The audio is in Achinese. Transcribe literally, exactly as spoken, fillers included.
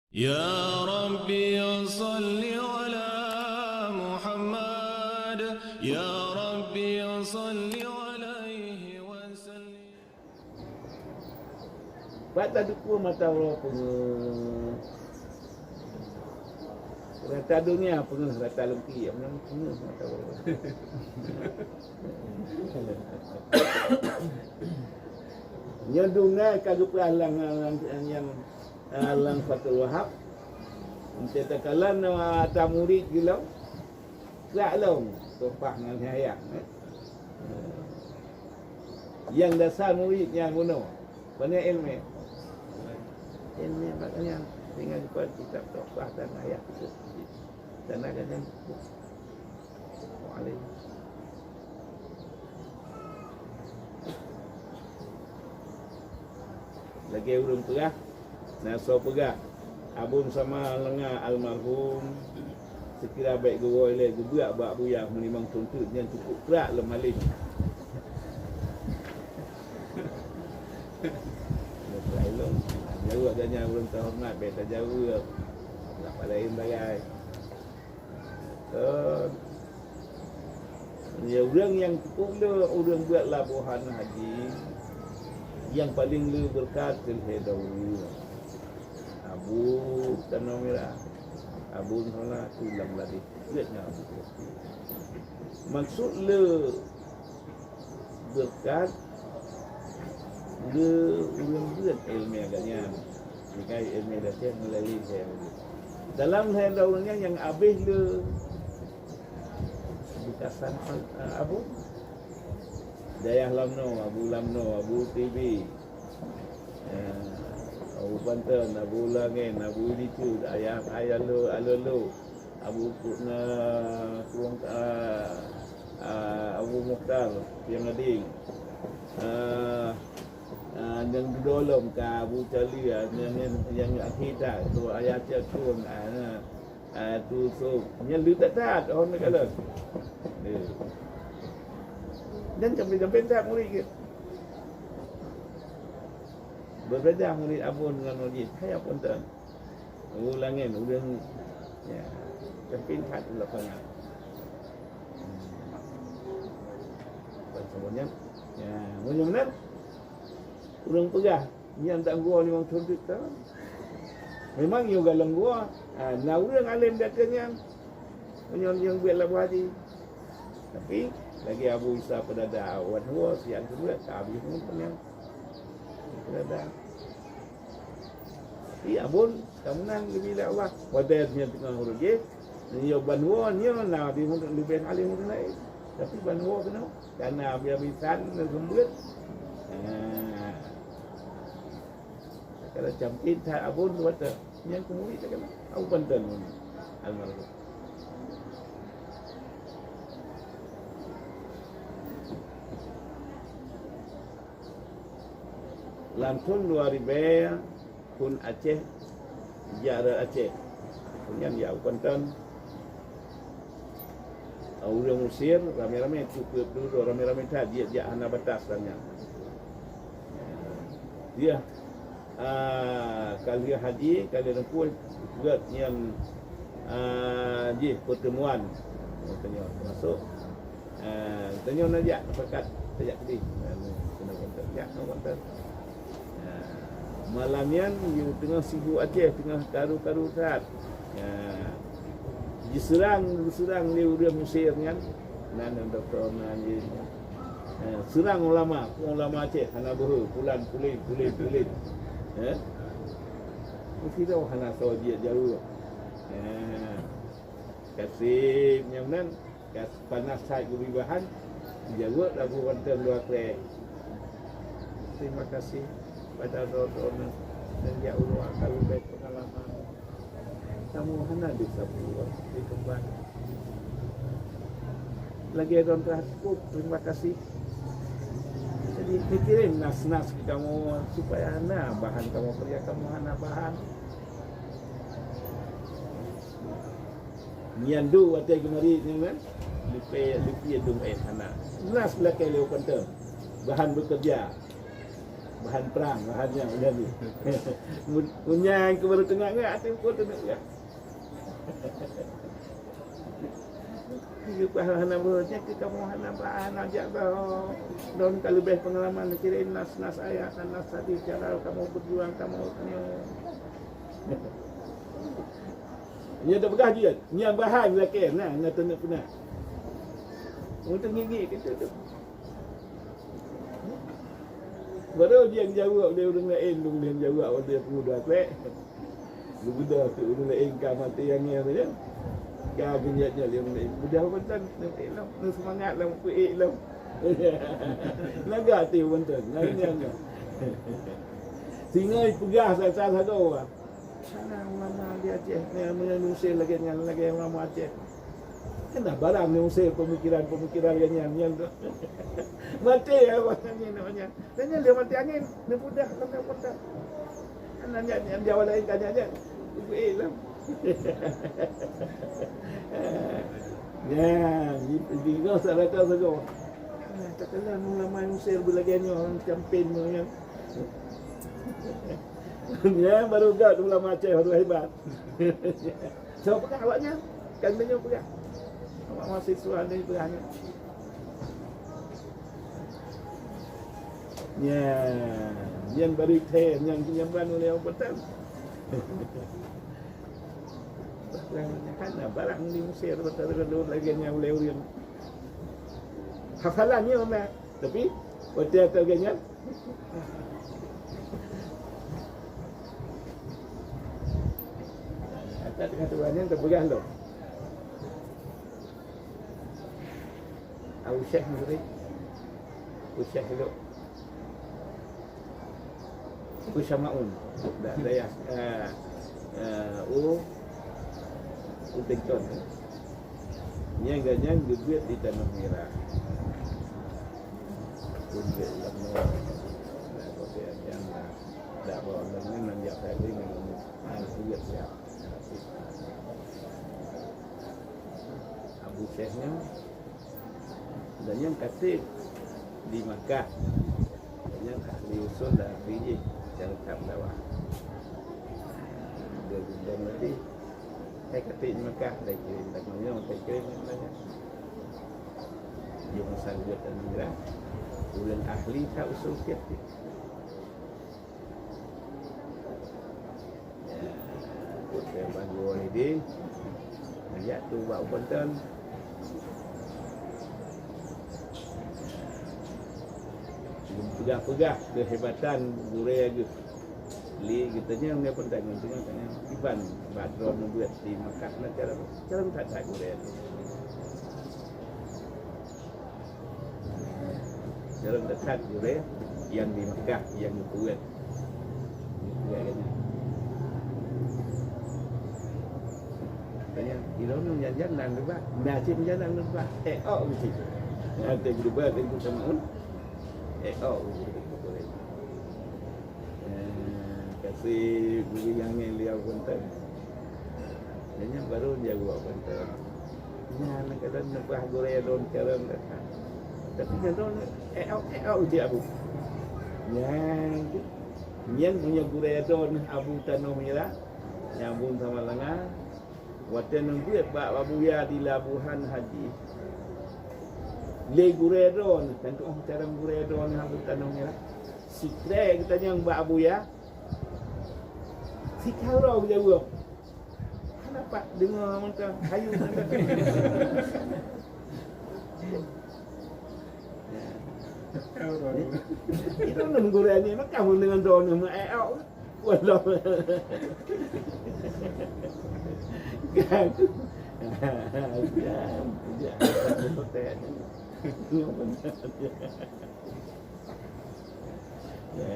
Ya Rabbi salli ala Muhammad, ya Rabbi salli alaihi wasallim. Pat tadukue mata uroe peungeuh. Rata donya peungeuh, rata lungki, nyang peungeuh mata uroe. Nyoe dum na ka geupeugah lam, lam, nyang, eh, lam Fathul Wahab. Entah takalon, eh, ata murit geuh lom. Krak lom, tumpah ngon ayah, eh. Nyang dasar murit nyang bunoe. Pane ilmu? Ilmu maknanya dengan kuat kitab tumpah dan ayah. Dan ada yang Waalaikumsalam. Lagèe ureueng peugah, na soe peugah, Abon Sama Lenga almarhum, seukira bèk geuwoe lé geubuet bak buya meulimong thon teuk nyan cukôp krak lom alim. Jaweueb gobnyan ureueng teuhoreumat, bèk tajaweueb. Lam laén bagai. Kon. Ya, ureueng nyang cukôp le ureueng buet labohan haji, nyang paleng le beureukat keu lhèe droe ureueng. Abu Tanoh Mirah, Abu Nurhona, tu lam ladeh. Buet nyan Abu. Maksud le beureukat le ureueng buet ileumèe gobnyan. Jika ileumèe gobnyan meulalu lhèe ureueng. Dalam lhèe droe ureueng nyan nyang abéh le beukasan, eh, Abu. Dayah Lamno, Abu Lamno, Abu Tibi. Eh, Abu Panton, Abu Langen, Abu Licut, Ayah, Ayah Lo, Alolo. Abu Ku-, na, Kuang, ah, ah, Abu Mukhtar nyang ading. Ah, ah, nyang dudoe lom ka Abu Cali, ah, nyang, nyang, nyang akhé that, tu Ayah Cakung, ah, na, ah, tu Sop. Nyan le that-that, oh, na kalon. Nyan sampé-sampé that murit geuh. Beubeda murit Abon ngon murit Ayah Panton. Ulangan, ulang. Ya, tapi lihat di lapangan. Hmm. Bukan semuanya. Ya, mulia benar. Ureueng peugah, nyan tak gua limong thon teuk ka. Memang nyoe galeng gua. Ha, na ureueng alim datang nyan. Meunyoe nyang buet laboh haji. Tapi, lagèe Abu Isa Peudada, wan huwa, siat geubuet, ka habéh ngon peunyan. Peudada. Tapi Abon ka meunang geubri lé Allah. Watèe nyan teungoh ureueng jih, nyoe ban woe nyoe na leubeh alim ureueng laén. Tapi ban woe keunoe, karena abi-abisan geuseumeubeuet. Nah. Kalau campit that Abon tu kata, nyang keumurit tak kena. Abu Panton pun almarhum. Lam thon dua ribèe, phon Aceh, jak rot Aceh. Phon nyan jak u Panton. Ureueng Mesir ramè-ramè, cukup dulu ramè-ramè that, jeuet jak hana batas lam nyan. Ya. Ah, ka lheueh haji, ka lheueh teumpuh, gèt nyan, ah, jih pertemuan. Geutanyoe termasuk, ah, geutanyoe na jak, sepakat tajak keudeh. Ah, keunoe Kuantan, jak keunoe Kuantan. Ah, malam nyan, teungoh sihu Aceh, teungoh karu-karu that. Ah, jiseurang, jiseurang lé ureueng Mesir nyan, nan dokto nan jih. Eh, seurang ulama, ulama Aceh hana beuhe, pulan, pulen, pulen, pulen. Eh? Meusidroe hana soe jeuet jaweueb. Eh, kaseb nyang nan, kas panas that geubri bahan, jaweueb lagu banten dua krek. Terima kasih pada droe-droe nyang jak uroe ka leubeh peungalaman. Kamoe hana bisa pulang dikeumbang. Lagèe droen teuh cukup, terima kasih. Jadi, pikirin nas-nas keu kamoe supaya hana bahan kamoe keureuja, kamoe hana bahan. Nyan dum watèe geumari nyan kan, leupie, leupie dum éh hana. Nas lakèe lé u Panton, bahan beukeureuja. Bahan prang, bahan nyan jadi. Mun, mun nyan keu baru teungoh ngat, até pukul teungoh ngat. Geupah hana boh, nyan keu kamoe hana ba-, hana jak bah. Lôn ka leubeh peungalaman, kira nas-nas ayat, nas hadis, cara kamoe beujuang, kamoe nyoe. Nyan tapeugah jeuet, nyan bahan lakée na, na teuneuk peuna. Untuk ngigik kita tu. Baru dia jawab dia ureueng laén, ureueng laén jawab dia pemuda kwek. Geubeudôh tu ureueng laén ka maté angén saja. Ka geunyak-nyak lé ureueng laén. Beudôh mantong, eh, lom, nu seumangat lom, peuék lom. Naga até mantong, nyan, nyan, nyan. Singoh peugah sasa sagoe. Hana ulama di Aceh, eh, meunyoe use lagée nyan, lagée ulama Aceh. Hana barang ni use pemikiran-pemikiran lagée nyan, nyan tu. Maté awak nyan, nyan. Dan nyan dia maté angén, dia mudah, kan dia mudah. Hana nyan, nyan dia awak lain tanya nyan. Ibu eh lah. Nyan, di, di, di, salah tahu sagoe. Nah, tak kenal ulama use lagée nyan, orang campin nyan. Nyan baru gak ulama Aceh baru hebat. So peugah awaknyan, kan meunyoe peugah. Awak mahasiswa ni peugah nyan. Nyan, nyan baru thèe, nyan, nyan ban ulée ureueng Batak. Bahkan hana barang di Mesir, betul-betul lagée nyan ulée ureueng. Hafalan nyoe mah. Tapi, watée ateueh geuh nyan, ata teuka tuan nyan teupeugah lom. Abu Syekh Mudrik, Abu Syekh Lok, Abu Syamaun, da-, dayah, eh, eh, u, u Tengkon. Nyang ganyang geubeuet di Tanoh Mirah. Pun geuet lam nyoe. Dak kote ajan dah. Dak bawa nang nang jak tadi nang nang sujud ya. Abu Syekh nyan, dan nyang katek di Makkah. Dan nyang ahli usul dan ahli jih, cara tak dakwah. Dia gudang tadi. Hai katek di Makkah, dah kirim, dah kirim, dah kirim, dah kirim. Dia masa gudang dan gudang. Ureueng ahli tak usul fiqh. Ya, putri Bang Guru Hidin. Ajak tu bak Ubon Tan. Peugah-peugah kehebatan gurée geuh. Li geutanyoe ngon Ubon Tan, ngon teungoh tanyoe. Iban bak droe neubeuet di Makkah na cara, cara that-that gurée geuh. Dalam dekat jureh yang di Mekah, yang di Kuwait. Di Kuwait kan. Tanya, "Di dalam jangan dan lebat, nasib jangan lebat." Eh, oh, mesti. Ada berubah dari sama pun. Eh, oh, mesti. Eh, kasih guru yang lain liau pun tahu. Dan yang baru jawab pun tahu. Nyan kadang neubah gurée droen carông that-that. Tapi nyan droen, eh, au, eh, au, cit Abu. Nyan, nyan meunyoe gurée droen Abu Tanoh Mirah, nyang Abu Samalanga, watée neubeuet bak Abuya di Labuhan Haji. Lé gurée droen, tantu oh carông gurée droen Abu Tanoh Mirah. Sikrek geutanyong bak Abuya, sikarông jaweueb. Hana pat deungoe mantong, hayu mantong. Itu nunggu rani, maka mun dengan doa nama, eh, oh. Wallah. Kan. Jam, jam. Ya.